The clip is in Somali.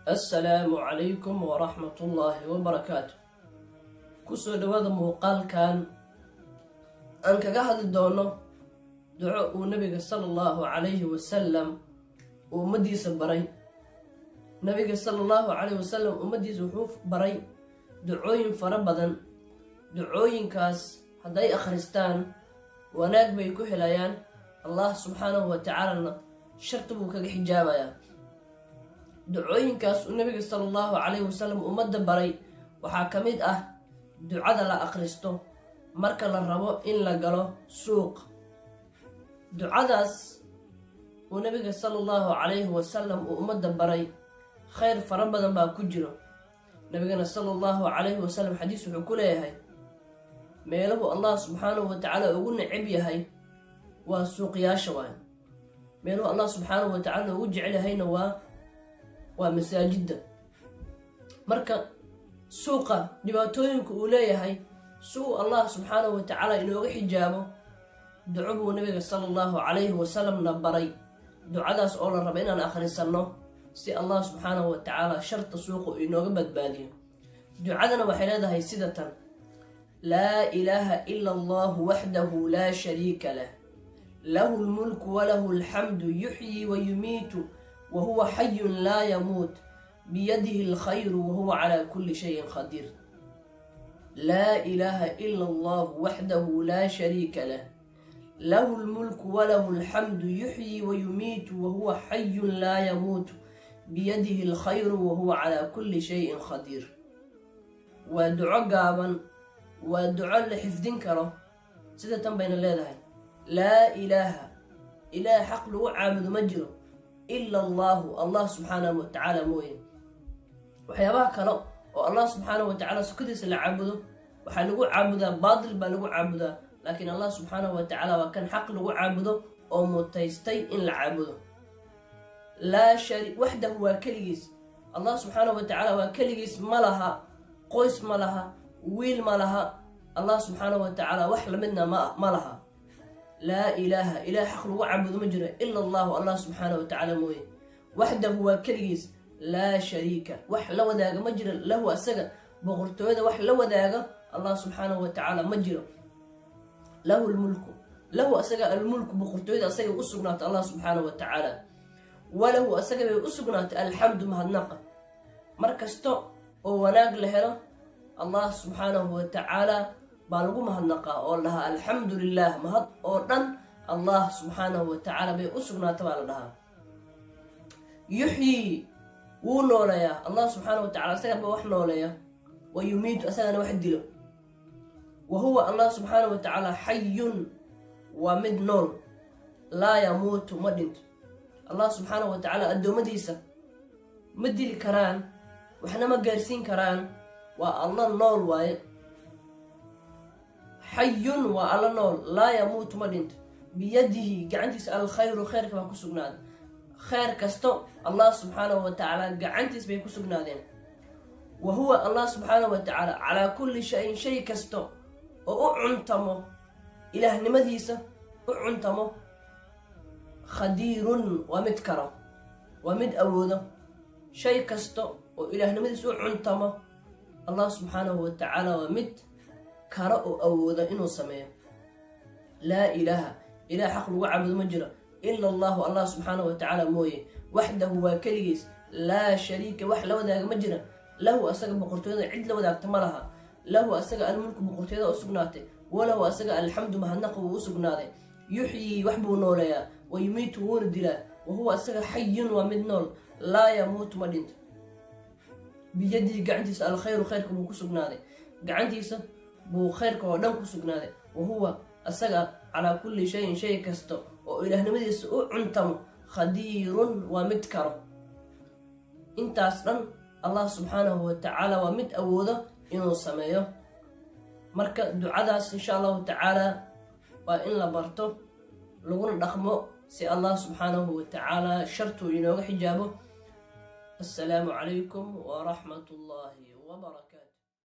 Assalaamu calaykum waraxmatullaahi wabarakaatu. Kusoo dhawaada muuqaalkan aan kaga hadli doono duco uu Nabiga sala Allahu calayhi wasalam uu ummaddiisa baray. Nabiga sala Allahu calayhi wasalam ummaddiisa wuxuu baray ducooyin fara badan. Ducooyinkaas hadday akhristaan, wanaag bay ku helayaan, Allah subxaanahu wa tacaalana sharta buu kaga xijaabayaa. Ducooyinkaas uu Nabiga sala Allahu calayhi wasalam ummadda baray waxaa ka mid ah ducada la akhristo marka la rabo in la galo suuq. Ducadaas uu Nabiga sala Allahu calayhi wasalam uu ummadda baray khayr fara badan baa ku jiro. Nabigana sala Allahu calayhi wasalam xadiis wuxuu ku leeyahay, meelahu Allah subxaanahu wa tacaala ugu necab yahay waa suuqyaasha waay, meeluhu Allah subxaanahu wa tacaala ugu jecel yahayna waa masaajidda. Marka suuqa dhibaatooyinka uu leeyahay si uu Allah subxaanahu wa tacaala inooga xijaabo, duco buu Nabiga sala Allahu calayhi wasalamna baray, ducadaas oo la raba inaan akhrisanno si Allah subxaanahu wa tacaala sharta suuqa uu inooga badbaadiyo. Ducadana waxay leedahay sida tan: Laa ilaaha ila Allahu waxdahu laa shariika lah, lahu lmulku walahu alxamdu, yuxyi wa yumiitu wa huwa xayun laa yamuut, biyadihi alkhayru wahuwa calaa kulli shayin qadiir. Laa ilaaha ila Allahu waxdahu laa shariika lah, lahu lmulku walahu alxamdu, yuxyi wa yumiitu wahuwa xayun laa yamuutu, biyadihi alkhayru wahuwa calaa kulli shayin qadiir. Waa duco gaaban, waa duco la xifdin karo. Sida tan bayna leedahay: laa ilaaha, ilaah xaq lagu caabudo ma jiro, ila Allahu, Allah subxaanahu wa tacaala mooye. Waxyaabaha kale oo Allah subxaanahu wa tacaala sukadiisa la caabudo waxaa lagu caabudaa baatil baa lagu caabudaa, laakiin Allah subxaanahu wa tacaala waa kan xaq lagu caabudo oo mutaystay in la caabudo. Laa shari waxdahu, waa keligiis. Allah subxaanahu wa tacaala waa keligiis, ma laha qoys, ma laha wiil, ma laha. Allah subxaanahu wa tacaala wax lamidna ma laha. Laa ilaaha, ilaah xaq lagu caabudo ma jiro, ila Allahu, Allah subxaanahu wa tacaala mooye. Waxdahu, waa keligiis. Laa shariika, wax la wadaaga ma jiro. Lahu, asaga boqortooyada wax la wadaaga Allah subxaanahu wa tacaala ma jiro. Lahu lmulku, lahu asaga, almulku, boqortooyada asagay u sugnaatay Allah subxaanahu wa tacaala. Walahu, asaga bay u sugnaatay, alxamdu, mahadnaqa. Mar kasta oo wanaag la helo, Allah subxaanahu wa tacaala baa lagu mahadnaqaa oo la dhahaa alxamdu lilah. Mahad oo dhan Allah subxaanahu wa tacaala bay u sugnaata baa la dhahaa. Yuxyii, wuu nooleeyaa Allah subxaanahu wa tacala, asaga ba wax nooleeya. Wa yumiitu, asagana wax dilo. Wa huwa, Allah subxaanahu wa tacaala, xayun, waa mid nool, laa yamuutu, ma dhinto. Allah subxaanahu wa tacaala addoommadiisa ma dili karaan, waxna ma gaarsiin karaan. Waa Alla nool waaye. Xayun, waa Alla nool, laa yamuutu, ma dhinto. Biyadihi, gacantiisa, alkhayru, khayrka baa ku sugnaaday. Khayr kasto Allah subxaanahu wa tacaala gacantiis bay ku sugnaadeen. Wa huwa, Allah subxaanahu wa tacaala, calaa kulli shayin, shay kasto oo u cuntamo ilaahnimadiisa u cuntamo, khadiirun, waa mid karo, waa mid awoodo. Shay kasta oo ilaahnimadiisa u cuntamo, Allah subxaanahu wa tacaala waa mid karo oo awooda inuu sameeyo. Laa ilaaha, ilaah xaq lagu caabudo ma jiro, ila Allahu, Allah subxaanahu wa tacaala mooye. Waxdahu, waa keligiis. Laa shariika, wax la wadaaga ma jira. Lahu, asaga boqortooyada cid la wadaagta ma laha. Lahu, asaga, almulku, boqortooyada u sugnaatay. Walahu, asaga, alxamdu, mahadnaqa wuu u sugnaaday. Yuxyii, wax buu nooleeyaa. Wa yumiitu, wuuna dilaa. Wa huwa, asaga, xayun, waa mid nool, laa yamuutu, ma dhinto. Biyadihi, gacantiisa, alkhayru, khayrka buu ku sugnaaday. Gacantiisa buu khayrka oo dhan ku sugnaaday. Wa huwa, asaga, calaa kulli shayin, shay kasta oo ilaahnimadiisa u cuntamo, khadiirun, waa mid karo. Intaas dhan Allah subxaanahu wa tacaala waa mid awoodo inuu sameeyo. Marka ducadaas, insha Allahu tacaala, waa in la barto laguna dhaqmo si Allah subxaanahu wa tacaala shartuu inooga xijaabo. Assalaamu calaykum waraxmat ullaahi wabarakatu.